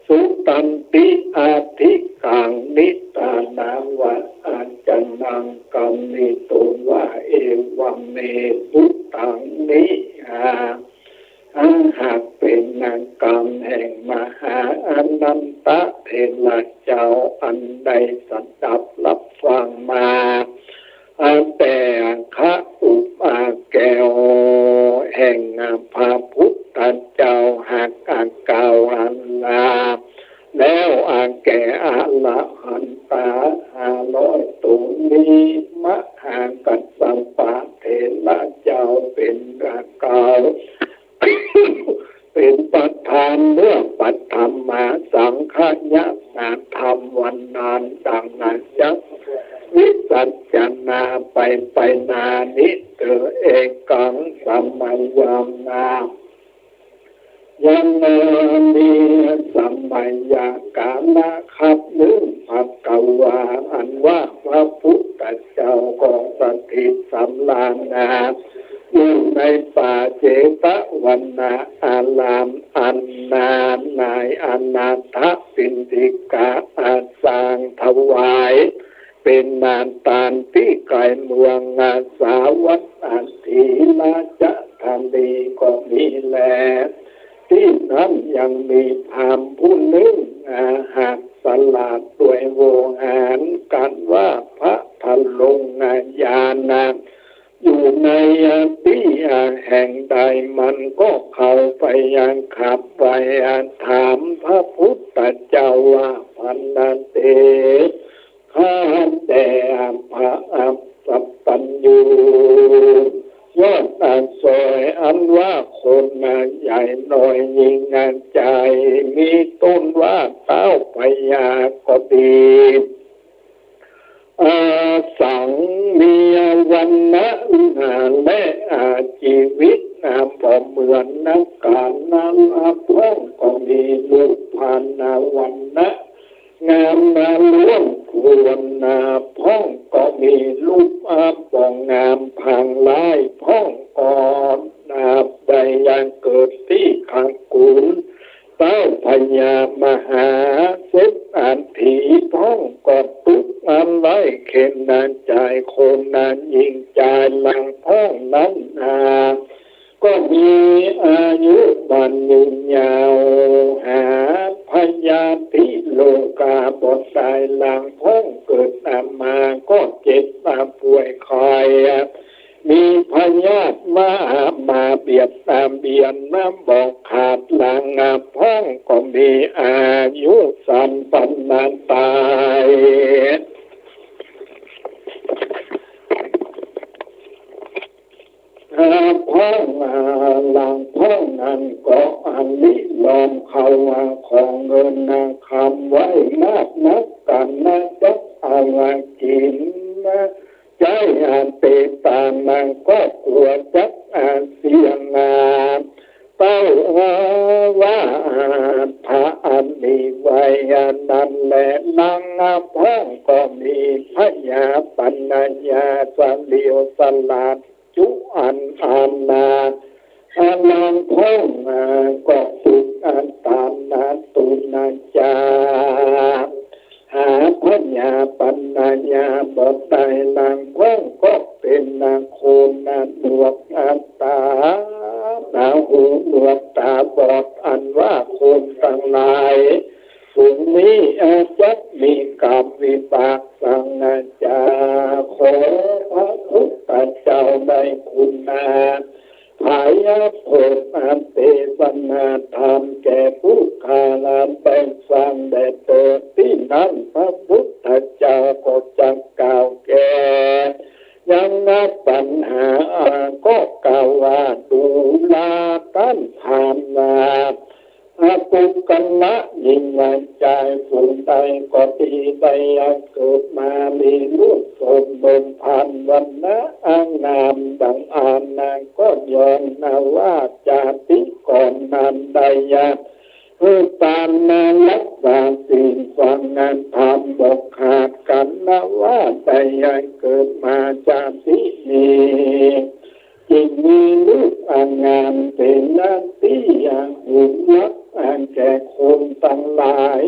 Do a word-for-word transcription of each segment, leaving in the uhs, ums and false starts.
Sutanti adhikaṃ niṭṭhānavacanaṃ kammituṃ vā evaṃ me sutaṃ. นี้ หากเป็นกรรมแห่งมหาอานันทเถระเจ้า อันได้สดับรับฟังมา อันแต่พระอุปาแก้วแห่งพระพุทธเจ้า หากกล่าวอันลาแล้วอันแก่อรหันตาห้าร้อยตนนี้ มหากัสสปะเถระเจ้าเป็นกล่าว เป็นประธานเมื่อปัทมาสังคยนาธรรมวันนั้นดังนั้นจักวิสัชนาไปไปนานิเตอเอกังสมัยยามนา ยังมีสมัยกาลขับหนึ่ง ภควา อันว่าพระพุทธเจ้าก็สถิตสำราญนา อยู่ในป่าเจตวันนาราม อันนาในอนาถปิณฑิกาสร้างถวาย เป็นนาตานที่ไกลเมืองสาวัตถีราชธานีก็มีแล ที่นั้นยังมีพราหมณ์ผู้หนึ่ง หากฉลาดด้วยโวหาร กันว่าพระทะลงญาณ อยู่ในที่แห่งใด มันก็เข้าไปยังขับไหว้ถามพระพุทธเจ้าว่า พันเต ข้าแต่พระอัปปัญญู ยอดอักษร อันว่าคนใหญ่น้อยยิ่งใหญ่ มีต้นว่าเต้าพญาก็ดี อาสังมีวันนะและอาชีวิตนามพอเหมือนนักการนั้น พ่องก็มีรูปพรรณวันนะ งามนาล้วนควรนา พ่องก็มีรูปอาปองงามพางร้าย พ่องก็นาบได้ยังเกิดที่ขังกุล เต้าพญามหาเศรษฐี พ่องก็ทุกข์อันไร้เข็นนาใจ คนนั้นยิ่งใจหลังพ่องนั้นนา ก็มีอายุบันยืนยาว หาพยาธิโรคาบทใดหลังพ่องเกิดมาก็เจ็บป่วยไข้ มีพยาธิมามาเบียดเบียนมาบอกขาดหลังพ่องก็มีอายุสั้นปานตาย พ่องหลังพ่องนั้นก็อันนี้ลอมเขาว่าของเงินนางคำไว้มากนักกันนะจักเอามากินนะ ใจอันเปตานังก็กลัวจักอาเสียงา เต้าว่าพระอันมีไว้นั้นแล นางพ่องก็มีพญาปัญญาเฉลียวฉลาดจุอันอันนา อลังพ่องก็สุดอันตานนาตุนาจา หาพญาปัญญาบทใดนางพ่องก็เป็นนางโคนนาหนวกอันตา นาหูหนวกตาบอด อันว่าคนทั้งหลาย ฝูงนี้อาจจะมีกรรมวิบากสังนาจา ขอพระพุทธเจ้าได้คุณนา พายาโพธอันเทศนาธรรมแก่ผู้ข้าราชได้ฟังแด่เธอ ที่นั้นพระพุทธเจ้าก็จักกล่าวแก่ ยังนับปัญหาก็กล่าวว่า ดูราท่านพราหมณ์นา อาปุกละยิ่งใหญ่ใจ ฝูงใดก็ดีได้ยังเกิดมามีรูปโสมมพันวันนะอันงามดังอันนั้นก็ย่อมนาว่าจาติก่อนนั้นได้ยัง คือปานนารักษาศีลฟังงานธรรมบอกขาดกันนะว่าได้ยังเกิดมาจาตินี้ จึงมีรูปอันงามเป็นนาที่อย่างหุ่นลักษ แก่คนทั้งหลาย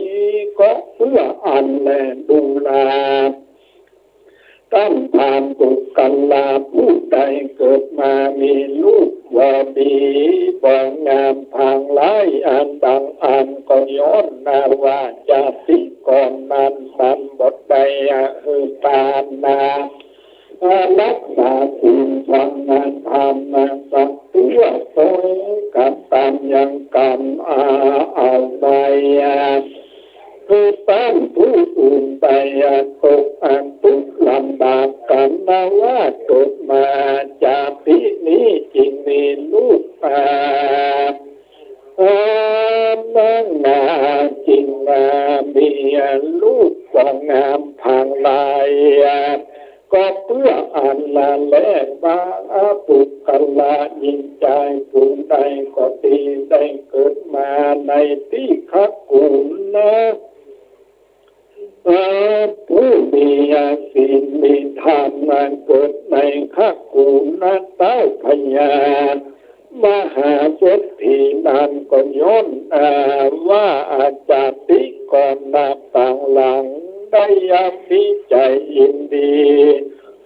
ก็เพื่ออันแลดูรา ท่านพราหมณ์ปุคคละผู้ใดเกิดมามีรูปบ่ดีบ่งามทั้งหลายอันดังอัน ก็ย้อนนาว่าชาติก่อนนั้นมันบ่ได้หื้อตานนา รักษาศีลฟังธรรมสัตว์ทั่วโดยกระทำอย่างกรรมเอาไว้ คือต้านผู้อื่นไปตกทุกข์ลำบากกันนาว่าเกิดมาชาตินี้จึงมีรูปมา เออนั่งนาจริงมามีรูปบ่งามทั้งหลาย ก็เพื่ออันนั้นแลบางปุคคละหญิงชายผู้ใดก็ดีได้เกิดมาในที่คักกุลนะ เออผู้มีศีลมีธรรมเกิดในคักกุลใต้พญามหาเศรษฐีนั้นก็ย้อนอาว่าอาชาติก่อนนับต่างหลังได้ยังมีใจยินดี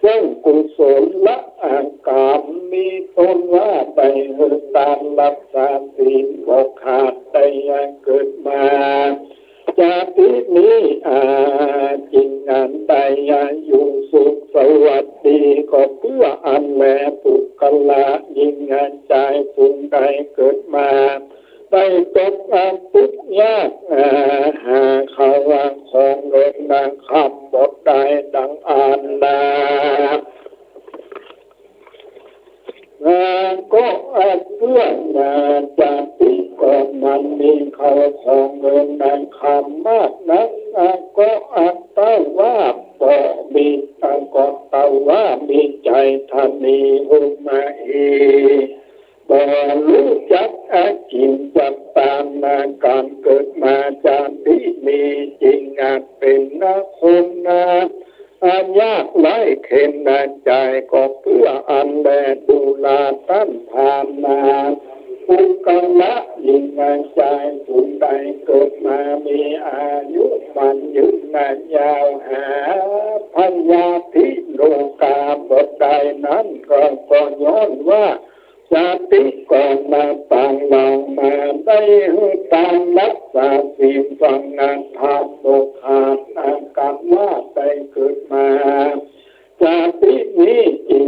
ซึ่งกุศลกรรมมีตนว่าได้หื้อตานรักษาศีลบ่ขาดได้ยังเกิดมา ชาตินี้อาจริงอันได้อยู่สุขสวัสดี ก็เพื่ออันแลปุคคละหญิงชายผู้ใดเกิดมา ได้ตกทุกข์ยากหาข้าวของเงินคำบ่ได้ดังอันนา ก็เพื่อชาติก่อนนั้นมีข้าวของเงินคำมากนัก ก็เต้าว่าบ่มี ก็เต้าว่ามีใจทะนีอุมาอี บ่รู้จักอากินจักตามนาการเกิดมาชาตินี้จริงอาจเป็นนาคนนา อายากไร้เข็ญนาใจ ก็เพื่ออันแลดูราต้านพราหมณ์นา ปุคคละหญิงชายผู้ใดเกิดมามีอายุมั่นยืนนานยาวหาพยาธิโรคาบ่ได้นั้น ก็ก็ย้อนว่า ชาติก่อนมาต่างหลังมาได้หื้อตานรักษาศีลฟังธรรมบ่ขาดอาการว่าได้เกิดมา ชาตินี้จึง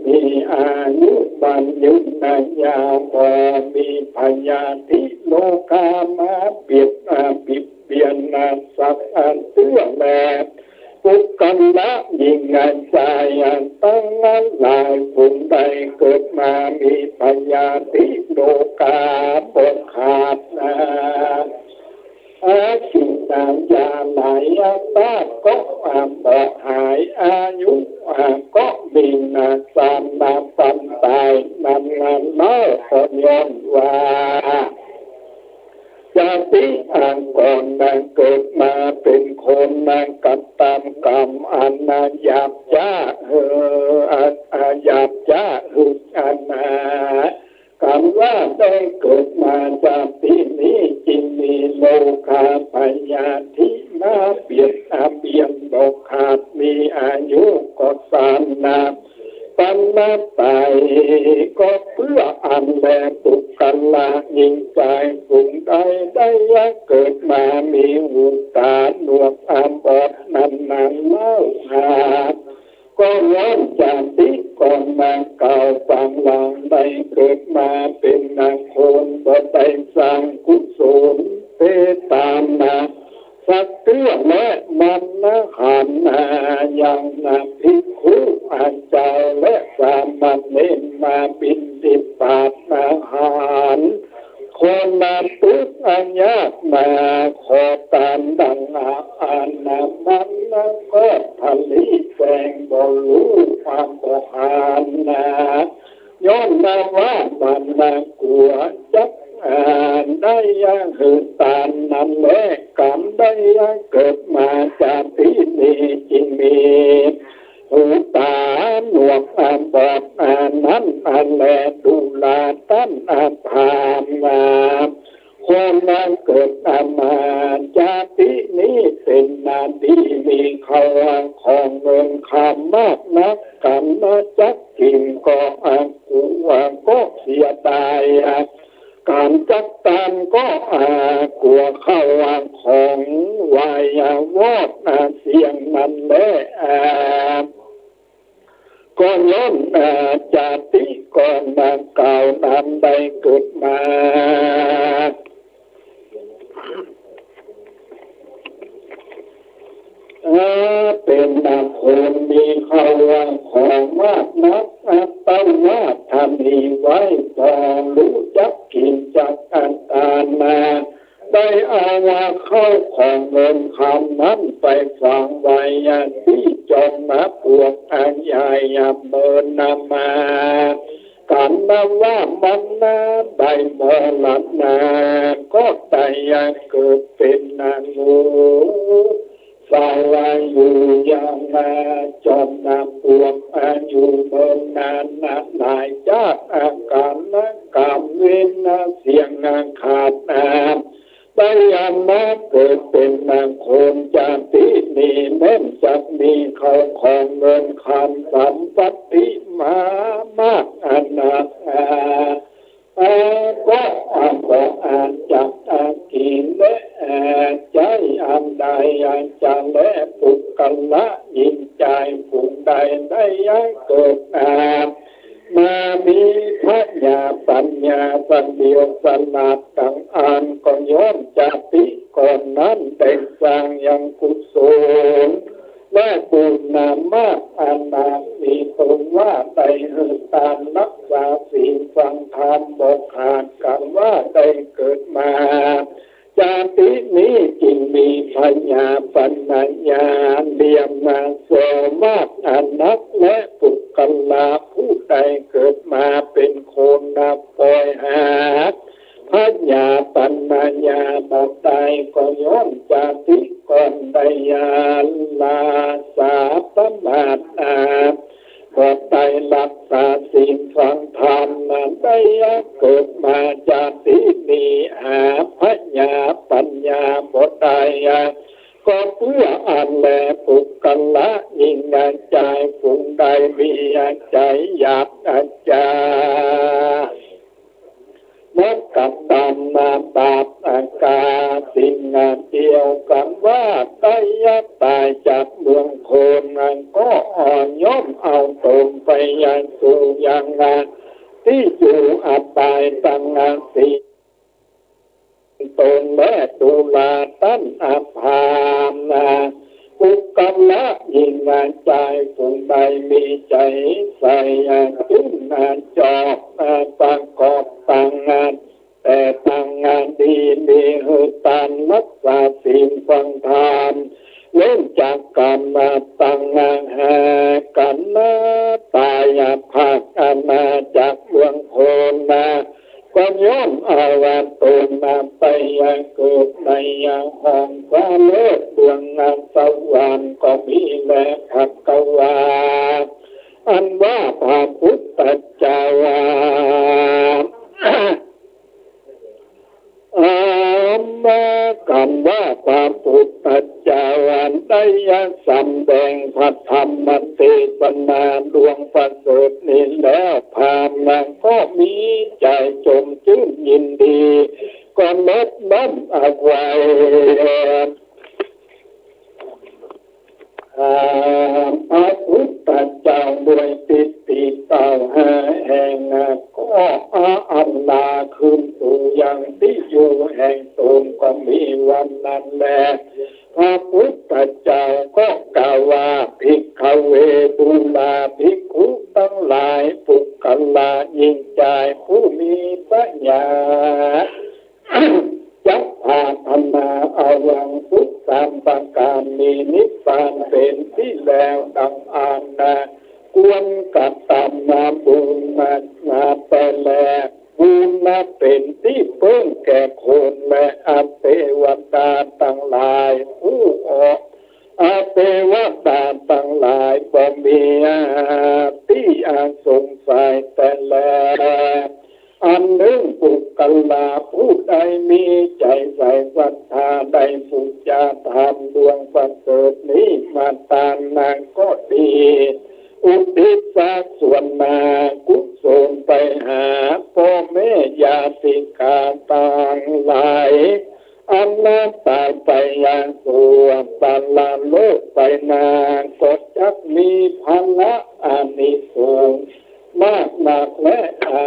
มีอายุมั่นยืนนานยาวบ่มีพยาธิโรคามาเบียดบิดเบียนสัตว์อันเตื้อแล ปุคคละหญิงชายอันทั้งหลายผู้ใดเกิดมามีพยาธิโรคาบ่ขาดนา อากินนายาหลายตาก็บ่หายอายุก็มีนาสานนาปันตายนั้นนั้นเล่าก็ย้อนว่า ชาติอันก่อนนั้นเกิดมาเป็นคนนั้นกระทำกรรมอันนั้นหยาบช้าหืออันอันหยาบช้าหืออันนา กรรมว่าได้เกิดมาชาตินี้จึงมีโรคาพยาธิมาเบียดเบียนบ่ขาดมีอายุก็สานนา ปันนาตายก็เพื่ออันแลปุคคละหญิงชายผู้ใดได้เกิดมามีหูตาหนวกตาบอดนั้นนั้นเล่าหา ก็ย้อนชาติก่อนมาเก่าปางหลังได้เกิดมาเป็นนาคนบ่ได้สร้างกุศลเจตนา สัตว์เตื้อและมันนะหันนายังนาภิกขุอาจารย์และสามเณรมาบิณฑบาตอาหาร คนนาทุกข์อันยากมาขอทานดังอาหารนามันนะก็ผลิแสงบ่รู้ความบ่หานนา ย้อนนาว่ามันนากลัวจักอ่านได้ยังหือตานนั้นแลกรรมได้ยังเกิดมาชาตินี้จึงมีหูตาหนวกอาบอดอานั้นอันแลดูราต้านอาพามนา คนนา ตัวเข้าของวายวอดเสียงนั้นแล ก็ย่อมจาติก่อนดังกล่าวนั้นได้เกิดมา เป็นคนมีเข้าของมากนัก แต่ว่าถ้ามีไว้พอรู้จักกินจักทาน ได้เอาเข้าของเงินคำนั้นไปฝังไว้ที่จอมปลวกอันใหญ่เมินนามา กันว่ามันนาได้มรณา ก็ได้เกิดเป็นนางงู สาวาอยู่อย่างนาจอมนาปวกอายุเมินนานนาหลายชาติอาการนกรรมเวรนาเสียงนาขาดนา ได้อันมาเกิดเป็นนางคนจาตินี้แม้นจักมีเข้าของเงินคำสัมปติมามากอันนัก อาก็อาก็อาจจักอากินและอาใจอันใดอาจจะและปุคคละหญิงใจผู้ใดได้ยังเกิดนามามีพญาปัญญาสันเดียวสลัดต่างอันก็ย่อมจาติก่อนนั้นได้สร้างยังกุศล และบุญนามากอันนักมีตนว่าได้หือตานรักษาศีลฟังธรรมบ่ขาดกันว่าได้เกิดมา จาตินี้จึงมีพญาปัญญาเรียมมาโสมากอันนักและปุคคละผู้ใดเกิดมาเป็นคนนับปอยหา พญาปัญญาบ่ได้ก็ย่อมจาติก่อนได้ยาลาสาประมาทอาบ่ได้รักษาศีลฟังธรรมนั้นได้เกิดมาจาตินี้หาพญาปัญญาบ่ได้ ก็เพื่ออันแลปุคคละยิ่งใจผู้ใดมีใจอยากอาจารย์ มกตัมมาบาปอากาสิ่งเดียวกันว่าได้ตายจากเมืองคนนั้นก็อ่อนย่อมเอาตนไปยังสู่ยังที่อยู่อับปายตังสีตนและดูลาต้านอาภาณปุคคละยิ่งใจผู้ใดมีใจใส่จึงจอบประกอบตัง แต่ตังงานดีมีหือตานรักษาศีลฟังธรรมเล่นจากกรรมมาตังงานหากันนาตายภาคอาณาจากเมืองโคนนาก็ย่อมเอาวันตนมาไปยังเกิดในยังห้องฟ้าเลิศเมืองงานสวรรค์ก็มีแลภะคะวาอันว่าพระพุทธเจ้าว่า อามากันว่าพระพุทธเจ้าอันได้สำแดงพระธรรมเทศนาดวงประเสริฐนี้แล้วพราหมณ์นั้นก็มีใจชมชื่นยินดี ก็นบน้อมเอาไว้ พระพุทธเจ้าด้วยทิฏฐิเต้าห้าแห่งก็อาอันนาขึ้นสู่ยังที่อยู่แห่งตนก็มีวันนั้นแล พระพุทธเจ้าก็กล่าวว่า ภิกขเว ดูราภิกขุทั้งหลาย ปุคคละยิ่งใจผู้มีปัญญา จักปรารถนาเอายังสุขสามประการมีนิพพานเป็นที่แล้วดังอันควรกระทำมาบุญมามาแต่แล บุญมาเป็นที่เพิ่งแก่คนและอเทวดาทั้งหลายผู้ออก อเทวดาทั้งหลายบ่มีที่อาสงสัยแต่แล อันหนึ่งปุคคละผู้ใดมีใจใส่ศรัทธาได้บูชาธรรมดวงประเสริฐนี้มาตานนั้นก็ดี อุทิศส่วนนากุศลไปหาพ่อแม่ญาติกาทั้งหลาย ถ้าตายไปยังส่วนปรโลกไปนา ก็จักมีผละอานิสงส์มากนักแล อา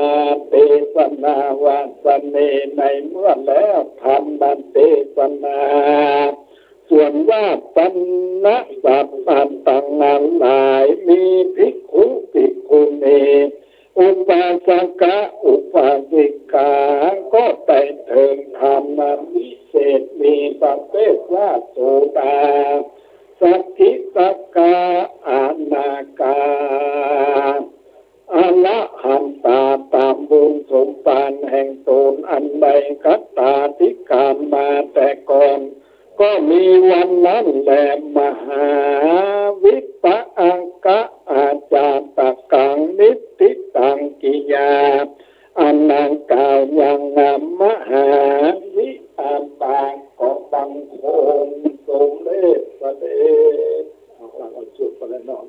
เทศนาวาสเน ในเมื่อแล้วธรรมเทศนา ส่วนว่า pana sabbantaṃ อันหลาย มีภิกขุ ภิกขุณี อุปาสกะ อุปาสิกา ก็ได้เถิงธรรมวิเศษ มีประเภทว่า โสดา สกิทาคา อนาคา อรหันตา ตามบุญสมภารแห่งตนอันได้คตาธิการมาแต่ก่อน ก็มีวันนั้นแล มหาวิปะอังคะ อาจาตกัง นิสสิตัง กิยา อันนั้นกล่าวยัง มหาวิปะ ก็บังคมสมเด็จพระเดช เอาละ เอาจุดไปแล้วเนาะ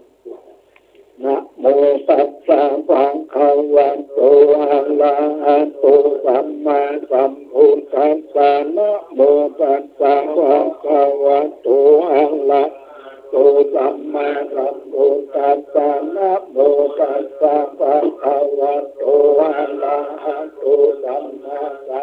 Namo tassa bhagavato arahato sammāsambuddhassa. Namo tassa bhagavato arahato sammāsambuddhassa. Namo tassa bhagavato arahato sammāsambuddhassa.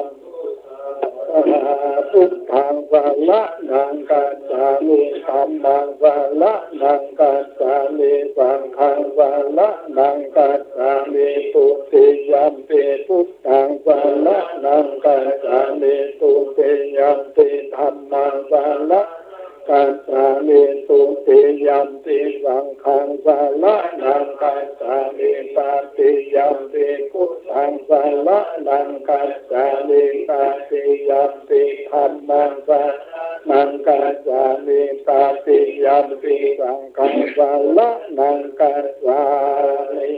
Buddhaṃ saraṇaṃ gacchāmi. Dhammaṃ saraṇaṃ gacchāmi. Saṅghaṃ saraṇaṃ gacchāmi. Dutiyampi buddhaṃ saraṇaṃ gacchāmi. Dutiyampi dhammaṃ saraṇaṃ gacchāmi. Dutiyampi saṅghaṃ saraṇaṃ gacchāmi. Tatiyampi buddhaṃ saraṇaṃ gacchāmi. Tatiyampi dhammaṃ saraṇaṃ gacchāmi. Tatiyampi saṅghaṃ saraṇaṃ gacchāmi.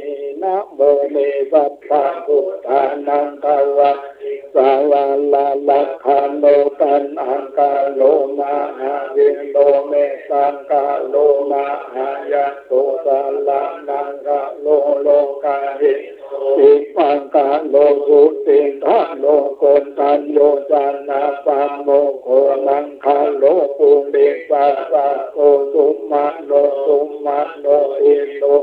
Namo me sabbabuddhānaṃ dvādasākāralakkhaṇo. Taṇhaṅkaro mahāvīro, metthaṅkaro mahāyaso, saraṇaṅkaro lokahito, dīpaṅkaro jutindharo, koṇḍañño janapāmokkho, maṅgalo purisasabho, sumano sumano dhīro,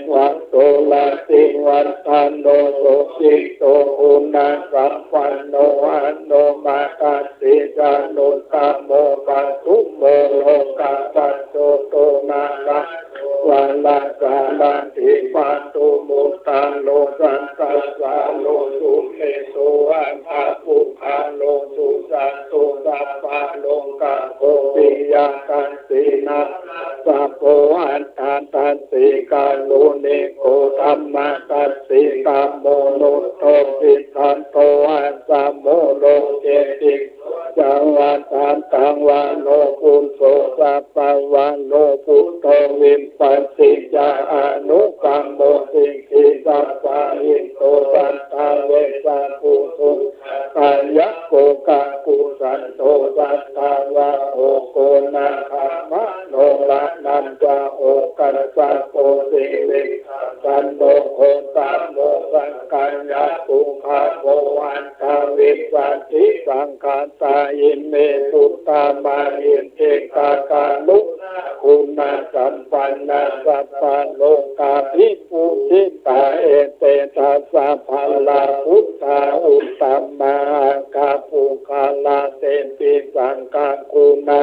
vatthu rativaḍḍhano, susikkhito guṇasampanno, anomadassī januttamo, padumo lokapajjoto, nārāyano varasārathī, pādumuttaro santasāro, sumeru aṭṭhapuggalo, sujato sabbalokaggo, piyadassī narāsabho, atthadassī kāruṇiko, dhammadassī tamonudo, siddhanto asamo loke, tisso ca vadattaṃ varo buddho, sabbavaro buddho, vippassī ca anupammā, sikhī sabbahito, satthā vessabhūto, sāyako kakusandho, satthāvaho koṇāgamano, raṇañca okāsato, sirimaddano gotamo, sakyapuggalo, aṭṭhavīsati saṅkhātā. Ime buddhā mahiddhikā, karuṇāguṇasampannā, sabbalokābhipūjitā, ete dasa balā buddhā, uttamā aṭṭhapuggala. Tepi saṅghaguṇā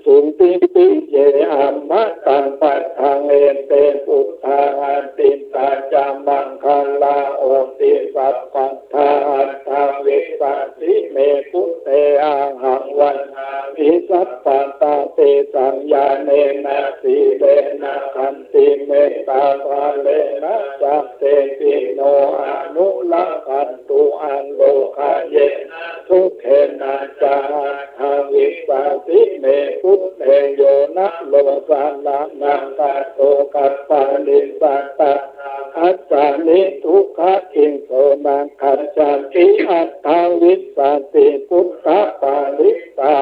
sūnti, piye amataṃ paṭhaṃ. Ete buddhā atītā ca maṅgalā, hotu sabbadā. Aṭṭhavīsati me buddhe, ahaṃ vandāmi sabbadā. Tesaṃ ñāṇena, sīlena, khantimettābalena, sabbītiyo anurakkhantu, ārogena, sukhena ca. Aṭṭhavīsati me buddhe, yo naro saḷānaṃ kato, kapālisā tathāgatā, gacchāmi dukkhadiṃsu, na gacchati. Aṭṭhavīsati buddhapālisā,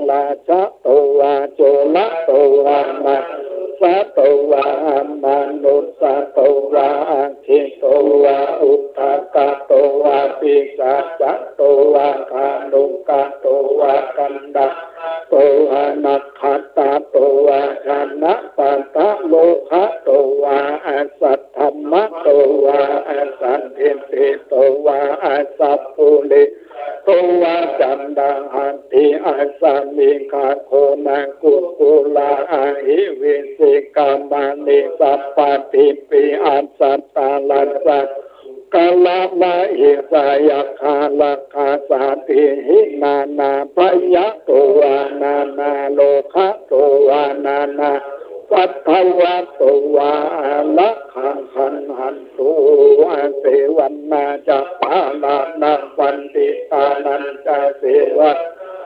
rājato vā corato vā, manussato vā amanussato vā, aggito vā udakato vā, pisācato vā khāṇukato vā, Candamato vā nakkhattato vā janapadarogato vā asaddhammato vā asandiṭṭhito vā asappurisato vā caṇḍahatthi assamigagoṇakukkura ahi vicchikamaṇi sabbadīpi ajjhataracchasūkaramahisayakkharakkhasādīhi nānābhayato vā nānārogato vā nānāupaddavato vā ārakkhaṃ gaṇhantu. Asevanā ca bālānaṃ paṇḍitānañca sevanā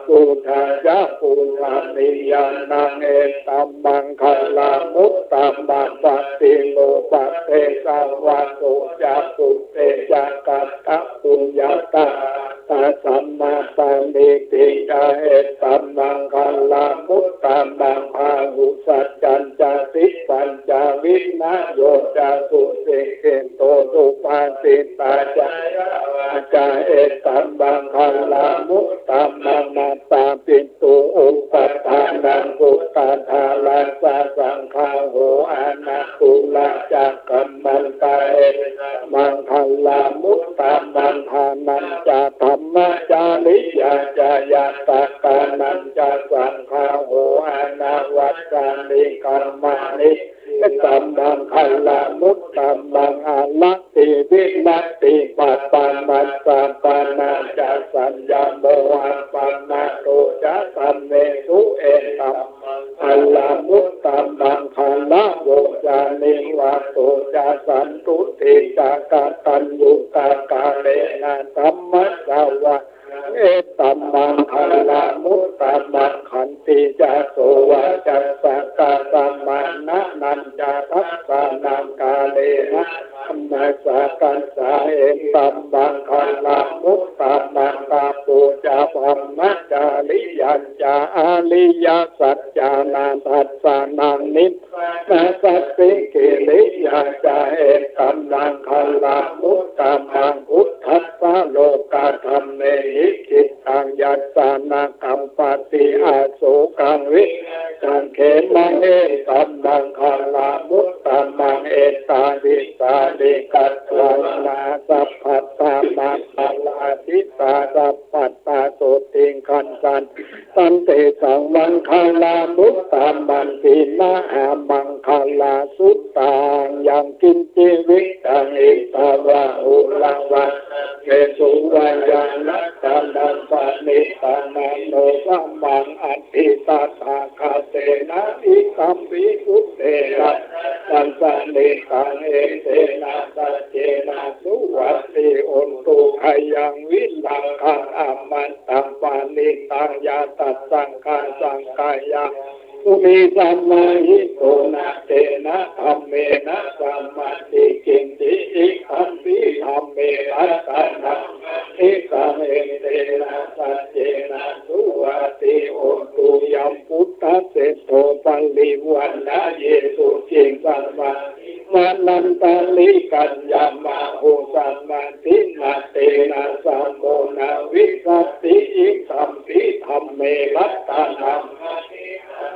buddhāya pūjanīyānaṃ etammaṅgalamuttamaṃ. Paṭirūpadesavāso ca pubbe ca katapuññatā attasammāpaṇidhi ca etammaṅgalamuttamaṃ. Bāhusaccañca sippañca vinayo ca susikkhito subhāsitā ca yā vācā etammaṅgalamuttamaṃ. Mātāpi tu upaṭṭhānaṃ puttadārassa saṅgaho anākulā ca kammantā etammaṅgalamuttamaṃ. Dānañca dhammacariyā ca ñātakānañca saṅgaho anavajjāni kammāni etammaṅgalamuttamaṃ. Āratī viratī pāpā majjapānā ca saññamo appamādo ca dhammesu etammaṅgalamuttamaṃ. Gāravo ca nivāto ca santuṭṭhī ca kataññutā kālena dhammassavanaṃ etammaṅgalamuttamaṃ. Khantī ca sovacassatā samaṇānañca dassanaṃ kālena dhammasākacchā etammaṅgalamuttamaṃ. Tapo ca brahmacariyañca ariyasaccāna dassanaṃ nibbānasacchikiriyā ca etammaṅgalamuttamaṃ. Phuṭṭhassa lokadhammehi cittaṃ yassa na kampati asokaṃ virajaṃ khemaṃ etammaṅgalamuttamaṃ. Etādisāni katvāna sabbatthamaparājitā sabbattha sotthiṃ gacchanti tantesaṃ maṅgalamuttamanti. Mahāmaṅgalasuttaṃ. Yaṅkiñci vittaṃ idha vā huraṃ vā saggesu vā yā ratanaṃ paṇītaṃ na no samaṃ atthi tathāgatena idampi buddhe ratanaṃ paṇītaṃ etena saccena suvatthi hotu. Khayaṃ virāgaṃ amataṃ paṇītaṃ yā tassa kāsaṃ kāyaṃ muni samāhito na tena dhammena samatthi kiñci idampi dhamme ratanaṃ paṇītaṃ etena saccena suvatthi hotu. Yambuddhaseṭṭho parivaṇṇayī suciṃ samādhimānantarikaññamāhu samādhinā tena samo na vijjati idampi dhamme ratanaṃ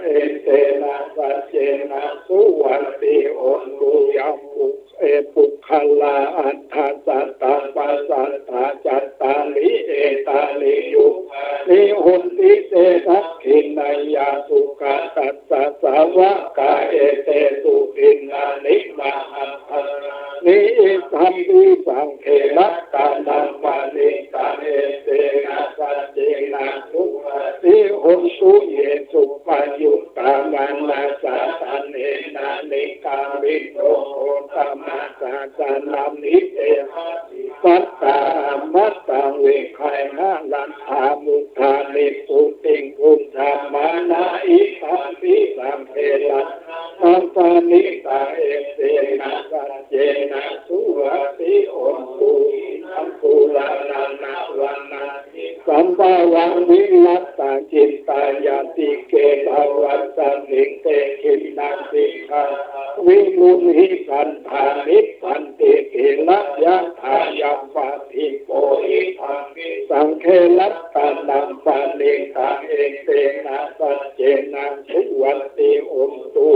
etena saccena suvatthi hotu. Yambu e puggalā aṭṭha sataṃ pasaṭṭhā cattāri etāni yugāni honti te dakkhiṇeyyā sugatassa sāvakā etesu dinnāni mahapphalāni idampi saṅghe ratanaṃ paṇītaṃ etena saccena suvatthi hotu. Ye suppayuttā manasā daḷhena nikkāmino gotamasāsanamhi te bhāgivattā amataṃ vigayha laddhā mudhā nibbutiṃ bhuñjamānā idampi saṅghe ratanaṃ paṇītaṃ etena saccena suvatthi hotu. Idaṃ purāṇaṃ navaṃ natthi sambhavaṃ virattacittāyā Santike bhavasmiṃ te khīṇabījā viruḷhichandā nibbanti dhīrā yathāyampadīpo iddhū saṅghe ratanaṃ paṇītaṃ etena saccena suvatthi hotu.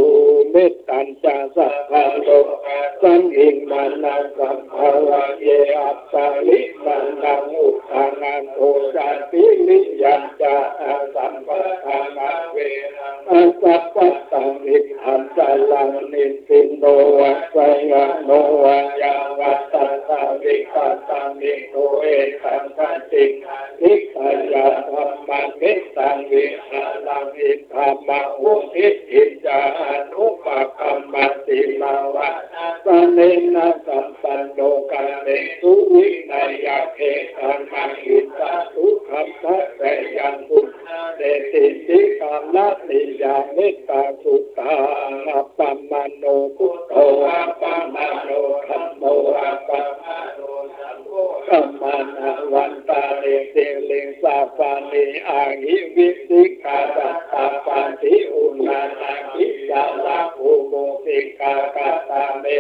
Mettañca sabbalokasmiṃ mānasaṃ bhāvaye aparimāṇaṃ uddhaṃ adho ca tiriyañca asambādhaṃ averaṃ asapattaṃ tiṭṭhañcaraṃ nisinno vā sayāno vā yāvatassa vigatamiddho etaṃ satiṃ adhiṭṭheyya brahmametaṃ vihāraṃ idhamāhu. Diṭṭhiñca anupagamma sīlavā dassanena sampanno kāmesu vineyya gedhaṃ na hi jātu gabbhaseyyaṃ punaretīti. Karaṇīyā mettāsuttaṃ. Appamāṇo buddho, appamāṇo dhammo, appamāṇo saṅgho, pamāṇavantāni siriṃsapāni ahi vicchikā satapadī uṇṇānābhī sarabū mūsikā. Katā me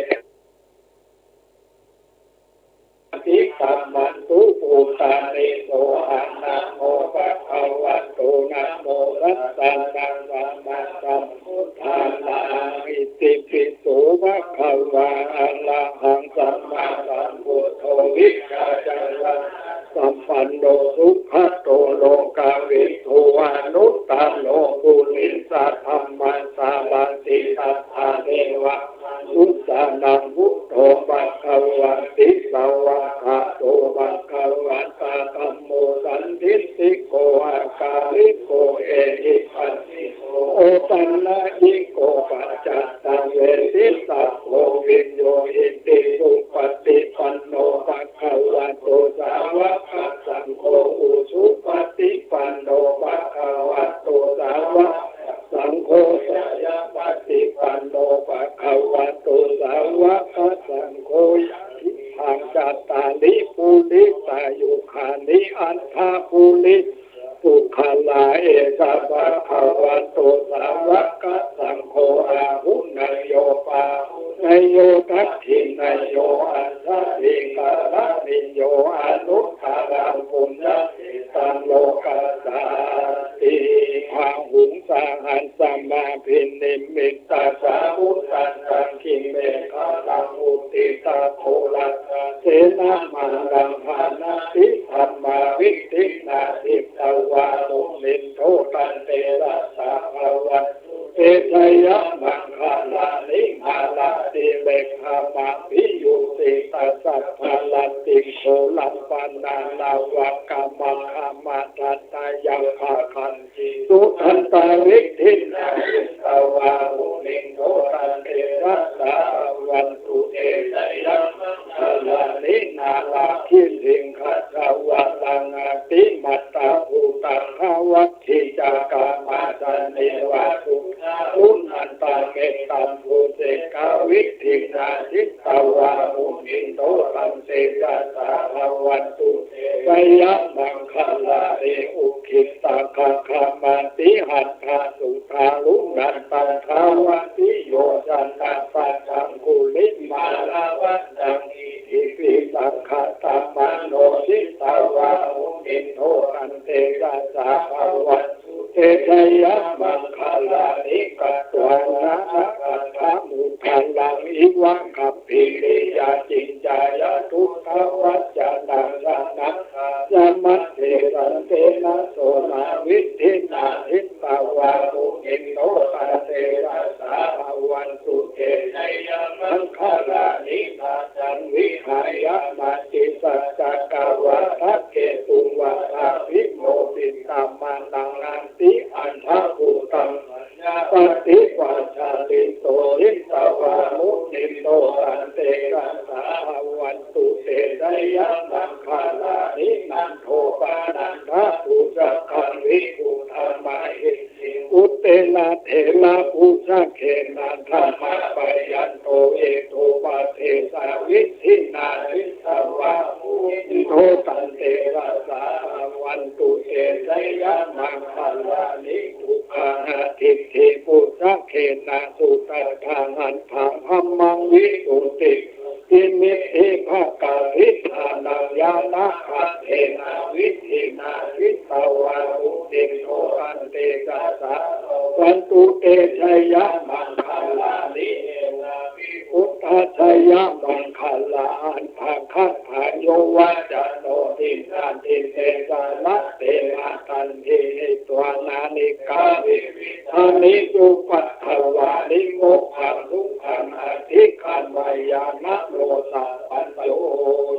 atikkāmantu bhūtāni sohaṃ. Namo bhagavato, namo ratanaṃ sammāsambuddhānaṃ. Itipi so bhagavā arahaṃ sammāsambuddho vijjācaraṇasampanno sugato lokavidū anuttaro purisadammasārathi satthā devamanussānaṃ buddho bhagavāti. Svākkhāto bhagavatā dhammo sandiṭṭhiko akāliko ehipassiko opanayiko paccattaṃ veditabbo viññūhīti. Supaṭipanno bhagavato sāvakasaṅgho, ujupaṭipanno bhagavato sāvakasaṅgho, ñāyapaṭipanno bhagavato sāvakasaṅgho, yadidaṃ cattāri purisayugāni aṭṭha puri puggalā, esa bhagavato sāvakasaṅgho, āhuneyyo pāhuneyyo dakkhiṇeyyo añjalikaraṇīyo anuttaraṃ puññakkhettaṃ lokassāti. Bāhuṃ sahassamabhinimmitasāvudhantaṃ grīmekhalaṃ uditaghorasasenamāraṃ dānādidhammavidhinā jitavā munindo tantejasā bhavatu te jayamaṅgalāni. Mārātirekamabhiyujjhitasabbarattiṃ ghorampanāḷavakamakkhamathaddhayakkhaṃ khantīsudantavidhinā jitavā munindo tantejasā bhavatu te jayamaṅgalāni. Nāḷāgiriṃ gajavaraṃ atimattabhūtaṃ dāvaggicakkamasanīva sudāruṇantaṃ mettambusekavidhinā jitavā munindo tantejasā bhavatu te jayamaṅgalāni. Ukkhittakhaggamatihatthasudāruṇantaṃ dhāvantiyojanapathaṅgulimālavantaṃ iddhībhisaṅkhatamano jitavā munindo tantejasā bhavatu te jayamaṅgalāni. Katvāna kaṭṭhamudaraṃ iva gabbhinīyā ciñcāya duṭṭhavacanaṃ janakāyamajjhe santena somavidhinā jitavā munindo tantejasā bhavatu te jayamaṅgalāni. Rasaṃ vihāya matisaccakavādaketuṃ vādābhiropitamanaṃ nandiandhabhūtaṃ paññāpadīpajalito jitavā munindo tantejasā bhavatu te jayamaṅgalāni. Nandopanandabhujagaṃ vibudhaṃ mahiddhiṃ puttena therabhujagena damāpayanto iddhūpadesavidhinā jitavā munindo tantejasā bhavatu te jayamaṅgalāni. Tena sudaṭṭhahatthaṃ brahmaṃ visuddhijutimiddhibakābhidhānaṃ ñāṇāgadena vidhinā jitavā munindo tantejasā bhavatu te jayamaṅgalāni. Etāpi buddhajayamaṅgalaaṭṭhagāthā yo vācano dinadine sarate matandī hitvānanekavividhāni cupaddavāni mokkhaṃ sukhaṃ adhigameyya naro sapañño.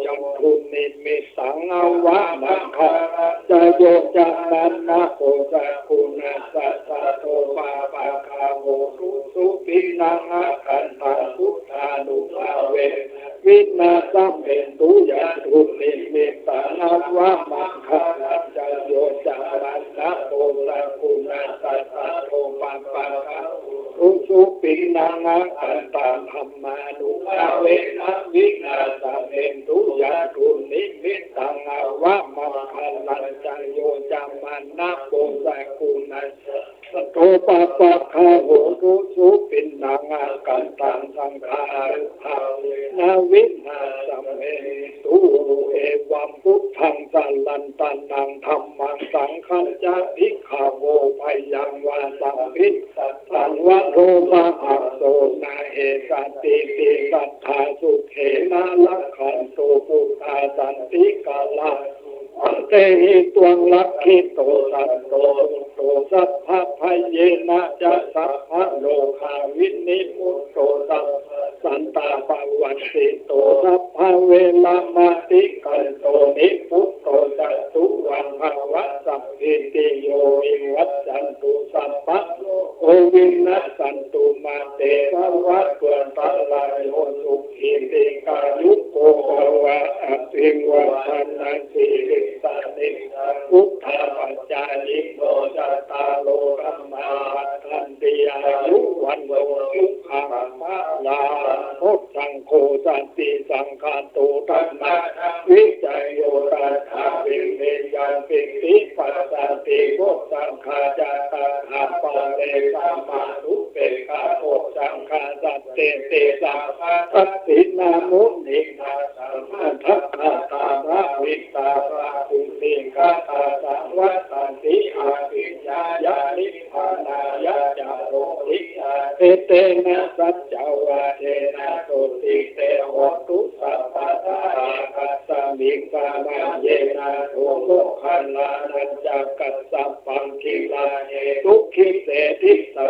Yaṃ dunnimittaṃ avamaṅgalañca yo cāmanāpo sakuṇassa saddo pāpaggaho dussupinaṃ akantaṃ buddhānubhāvena vināsamentu. Yaṃ dunnimittaṃ avamaṅgalañca yo cāmanāpo sakuṇassa saddo pāpaggaho dussupinaṃ akantaṃ dhammānubhāvena vināsamentu. Yaṃ dunnimittaṃ avamaṅgalañca yo cāmanāpo sakuṇassa saddo pāpaggaho dussupinaṃ akantaṃ saṅghānubhāvena vināsamentu. Evaṃ buddhaṃ sarantānaṃ dhammaṃ saṅghañca bhikkhavo bhayaṃ vā sambhiṃsaṃ vā lomamhaso na hessatīti satthā sukhena rakkhantu buddhā santikaraṃ. Bhadrehi tvaṃ rakkhito santo buddho sabbabhayena ca sabbarogā vinimutto sabbasantāpavajjito sabbaveramatikkanto nibbuto ca tuvaṃ bhava. Sabbītiyo vivajjantu sabbarogo vinassantu mā te bhavatvantarāyo sukhī dīghāyuko bhava. Abhivādanasīlissa niccaṃ vuḍḍhāpacāyino cattāro dhammā vaḍḍhanti āyu vaṇṇo sukhaṃ balaṃ. Bojjhaṅgo satisaṅkhāto dhammavicayo tathā viriyaṃ siti passaddhi bojjhaṅgā ca tathāpare samādhupekkhabojjhaṅgā sattete sabbadassinā muninā sammadakkhātā bhāvitā bhāsuvihātā saṃvattanti abhiññāya nibbānāya ca bodhiyā. Etena saccavajjena sotthi te hotu sabbadā. Ekasmiṃ samaye nātho moggallānañca kassapaṃ gilāne dukkhite disvā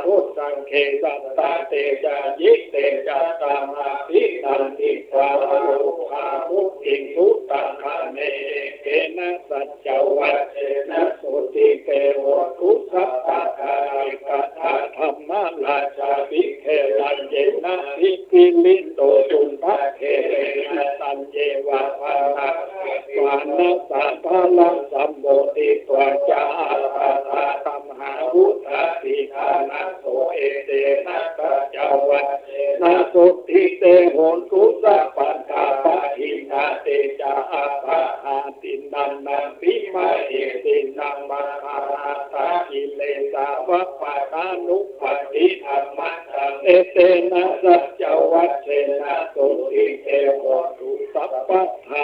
bojjhaṅge satta desayi. Te ca taṃ abhinanditvā arohā muninsu taṅkhaṇe. Etena saccavajjena sotthi te hotu sabbadā. Ekadā dhammarājāpi gelaññenābhipīḷito cundattherena taññeva bhaṇāgatvāna sādaraṃ sammoditvā ca ābādhā tamhā vuṭṭhāsi ṭhānaso. Etena saccavajjena sotthi te hotu sabbadā. Pahīnā te ca ābādhā tiṇṇannampi mahesinaṃ maggāhatakilesāva pattānuppattidhammataṃ. Etena saccavajjena sotthi te hotu sabbadā.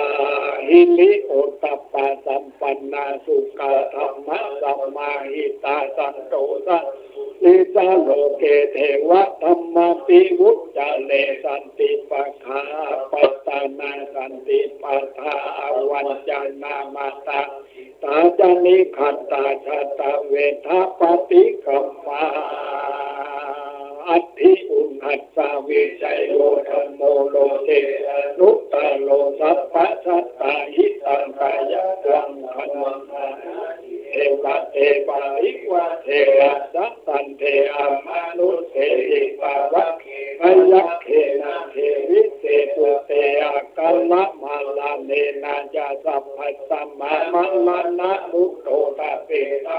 Hiriottappasampannā sukkadhammasamāhitā santo saddhu risa loke devadhammāti vuccare. Santi pakkhā apattanā santi pādā avañcanā mātā pitā ca nikkhantā jātaveda paṭikkama. Atthi uṇhissa vijayo dhammo loke anuttaro sabbasattahiतं. Kayasmiṃ dhammaṃ eva te parivāde ajjhattaṃ te amanussesi pāvake byagghe nāghe vise bhūte akālamaraṇena ca sabbasmā maraṇā mutto ṭhapetvā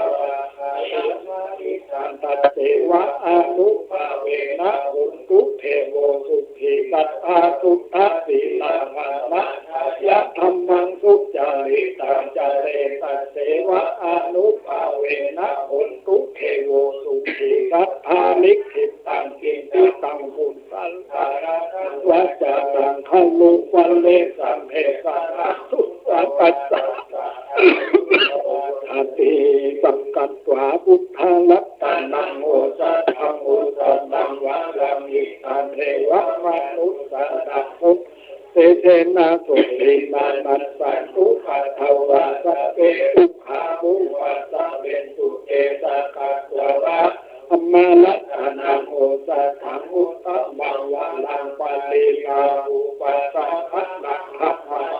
ayasmiṃ santā tasseva ānubhāvena hotu devo sukhī sadā suddhasīlo brahmacārya dhammaṃ sucaritaṃ care tasseva ānubhāvena hotu devo sukhī Sattā likkhitaṃ kiñci taṃ kusalagāthā vācānaṃ garuṃ vare sabbe sādhātu sabbasaṅghāti. Sakkatvā buddharatanaṃ osathaṃ uttamaṃ varaṃ hitaṃ devamanussānaṃ tejena sotthinā nassantupaddavā sabbe dukkhā vūpasamentu te. Sakkatvā dhammaratanaṃ osathaṃ uttamaṃ varaṃ paṭiggaṇhupasāvaraṃ dhammaṃ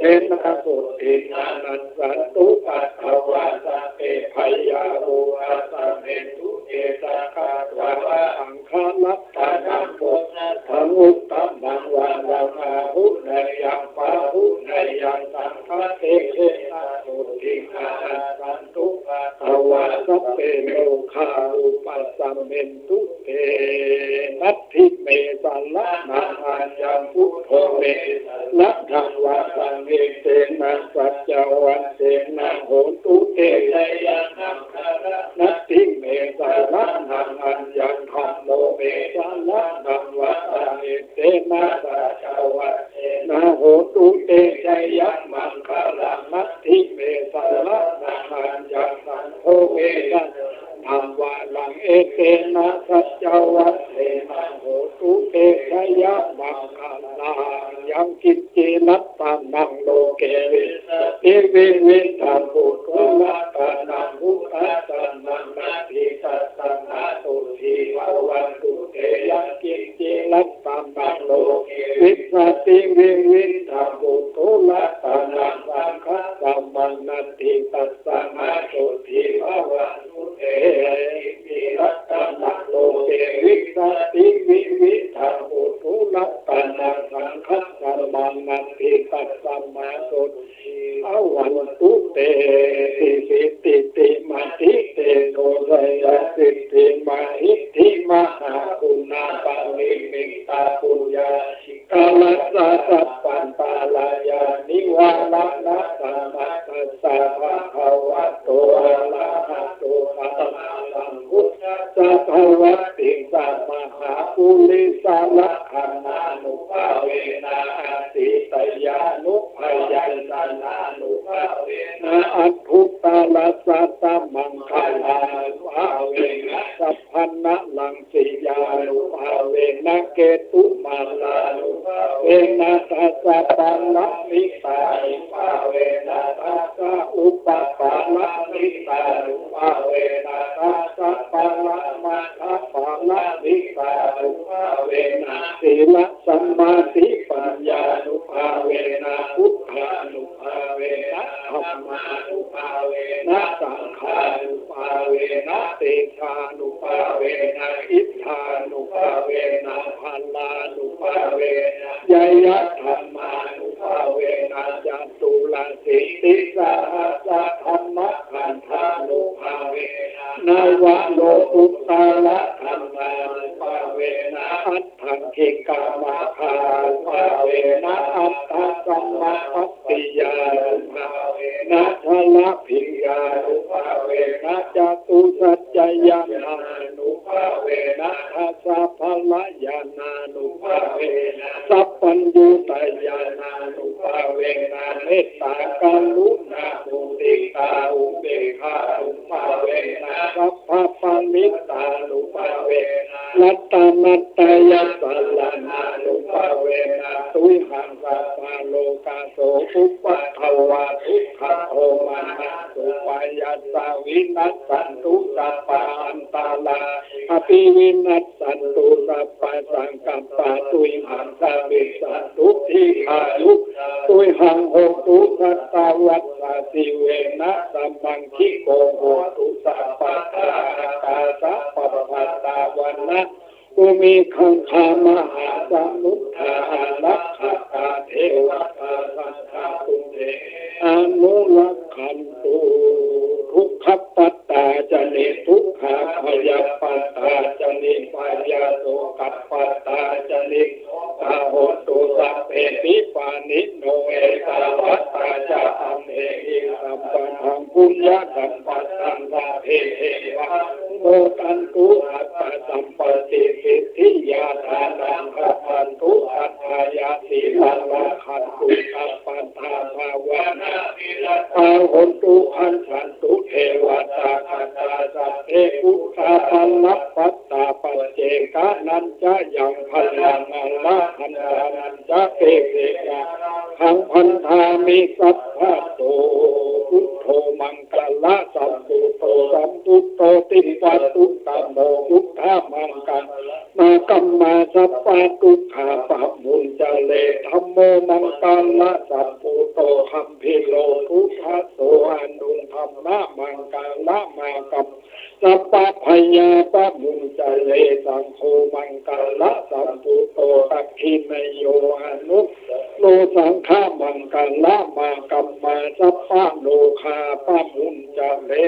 tejena sotthinā nassantupaddavā sabbe bhayā vūpasamentu te. Sakkatvā saṅgharatanaṃ osathaṃ uttamaṃ varaṃ āhuneyyaṃ pāhuneyyaṃ saṅghatejena sotthinā nassantupaddavā sabbe rogā vūpasamentu te. Natthi me saraṇaṃ aññaṃ buddho me saraṇaṃ varaṃ etena saccavajjena hotu te jayamaṅgalaṃ. Natthi me saraṇaṃ aññaṃ dhammo me saraṇaṃ varaṃ etena saccavajjena hotu te jayamaṅgalaṃ. Natthi me saraṇaṃ aññaṃ saṅgho me saraṇaṃ varaṃ etena saccavajjena hotu te jayamaṅgalaṃ. Yaṅkiñci ratanaṃ loke vijjati vividhaṃ puthu ratanaṃ buddharatanaṃ natthi tasmā sotthī bhavantu te. Yaṅkiñci ratanaṃ loke vijjati vividhaṃ puthu ratanaṃ saṅgharatanaṃ natthi tasmā sotthī bhavantu te. Yaṅkiñci ratanaṃ loke vijjati vividhaṃ puthu ratanaṃ saṅgharatanaṃ natthi tasmā sotthī bhavantu te. Siridhitimatitejojayasiddhimahiddhimahāguṇāparimitapuññā dharassa sabbantarāyanivāraṇasamatthassa bhagavato arahato sammāsambuddhassa dvattiṃsamahāpurisalakkhaṇānubhāvena āditteyyanupayaññāṇūpāyāsananuphāvena aṭṭhuttarasatamaṅgalānubhāvena sabbadhanaṃ siyānubhāvena ketumālānubhāvena dasapāramitānubhāvena dasaupapāramitānubhāvena dasaparamatthapāramitānubhāvena sīlasamādhipaññānubhāvena buddhānu bhāvena dhammānubhāvena saṅghānubhāvena tejānubhāvena iddhānubhāvena balānubhāvena ñeyyadhammānubhāvena caturāsītisahassadhammakkhandhānubhāvena navalokuttaradhammānubhāvena aṭṭhaṅgikamaggānubhāvena aṭṭhasamāpattiyānubhāvena chaḷabhiññānubhāvena catusaccañāṇānubhāvena dasabalañāṇānubhāvena sabbaññutañāṇānubhāvena mettākaruṇāmuditāupekkhānubhāvena sabbaparittānubhāvena ratanattayasaraṇānubhāvena tuyhaṃ sabbalokāso upaddavadukkhadomanassupāyāsā vinassantu sabbaantarāyāpi vinassantu sabbasaṅkappā tuyhaṃ samijjhantu dīghāyutā tuyhaṃ hotu satavassajīvena samaṅgiko hotu sabbadā sabbapaddavanaṃ bhūmigaṅgāmahāsamuddā ārakkhakā devatā sadā tumhe anurakkhantu. Dukkhappattā ca niddukkhā bhayappattā ca nibbhayā sokappattā ca nissokā hontu sabbepi pāṇino. Ettāvatā ca amhehi sambhataṃ puññasampadaṃ sabbe devānumo tantu atha sampattisiddhiyā dānaṃ dadantu saddhāya sīlaṃ rakkhantu sabbadā bhāvanābhiratā hontu gacchantu devatāgatā. Sabbe buddhā balappattā paccekānañca yaṃ balaṃ arahantānañca tejena rakkhaṃ bandhāmi sabbaso. Buddho maṅ- galasambuddho sambuddho dvipaduttamo buddhā maṅgalamuttama sabbadukkhā pamuñcare. Dhammo maṅgalasambuddho gambhīro duddaso anuttamaṃ maṅgalamāgamma sabbabhayā pamuñcare. Saṅgho maṅgalasambuddho dakkhiṇeyyo anuttaro saṅghamaṅgalamāgamma sabbarogā pamuñcare.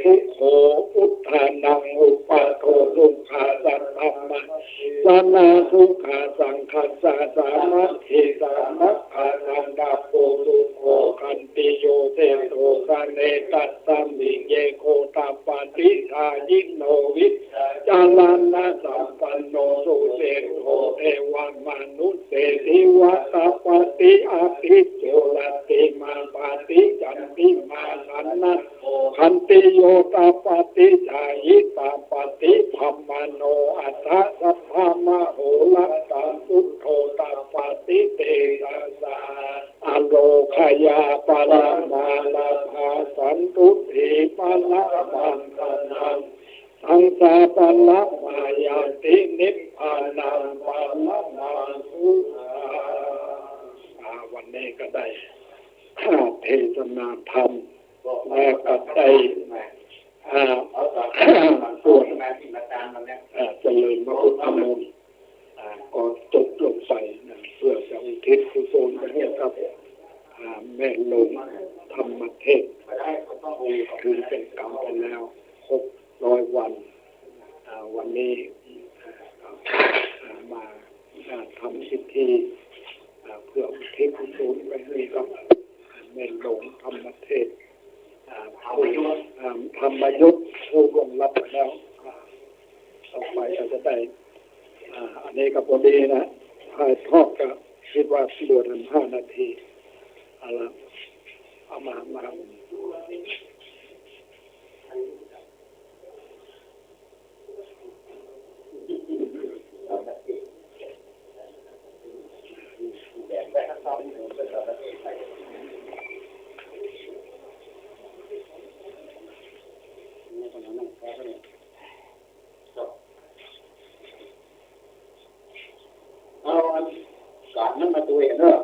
Sukho buddhānaṃ uppādo sukhā saddhammadesanā sukhā saṅghassa sāmaggī samaggānaṃ tapo sukho khanti yo seṭṭho sane tasmiṃ ye kho tappati jhāyino vijjācaraṇasampanno suseṭṭho devamānuse ceva tappati ādicco rattimābhāti candimā sannaddho khanti yo tappati jhāyī tappati brāhmaṇo atha sabbamahorattiṃ buddho tappati tejasā. Ārogayā paramā labhā santuṭṭhī paramaṃ dhanaṃ taṃ sā paramā ñāti nibbānaṃ paramaṃ sukhaṃ. อ่า วันนี้ก็ได้ เทศนาธรรม และก็ได้ อ่า สวด อ่า เจริญพระพุทธมนต์ อ่า ก็จบลงไปนะ เพื่อจะอุทิศกุศลไปให้กับ อ่า แม่หลวงธรรมเทพ คือเป็นกรรมไปแล้วครบร้อยวัน อ่า วันนี้ อ่า อ่า มา อ่า ทำพิธี อ่า เพื่ออุทิศกุศลไปให้กับ อ่า แม่หลวงธรรมเทพ อ่า ผู้ อ่า ธรรมยุทธผู้ล่วงลับไปแล้ว อ่า ต่อไปก็จะได้ อ่า อันนี้ก็พอดีนะ ถ่ายทอดก็คิดว่าเหลือห้านาที เอาละ เอามา มา เอาอัน การนั้นมาตัวเองเนอะ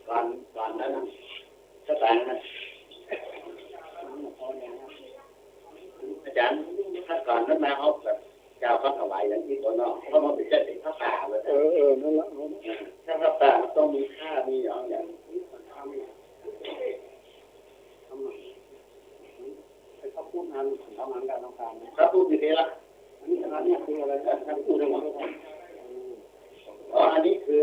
การ การนั้นน่ะ ถ้าการนั้นน่ะ อาจารย์ ถ้าการนั้นมาเอาแบบ เจ้าเขาถวายอย่างที่ตัวเนาะ เพราะมันเป็นเจ้าสิงห์พระป่าเลย เออ เออ นั่นละ เอา เออ ถ้าพระป่ามันต้องมีค่า มีอย่าง อย่าง ไอ้พระพุทธอันของมันกับน้ำตาลนะ พระพุทธอยู่นี่ละ อันนี้ อันนี้คืออะไรนะ พระพุทธทั้งหมด อ๋อ อันนี้คือ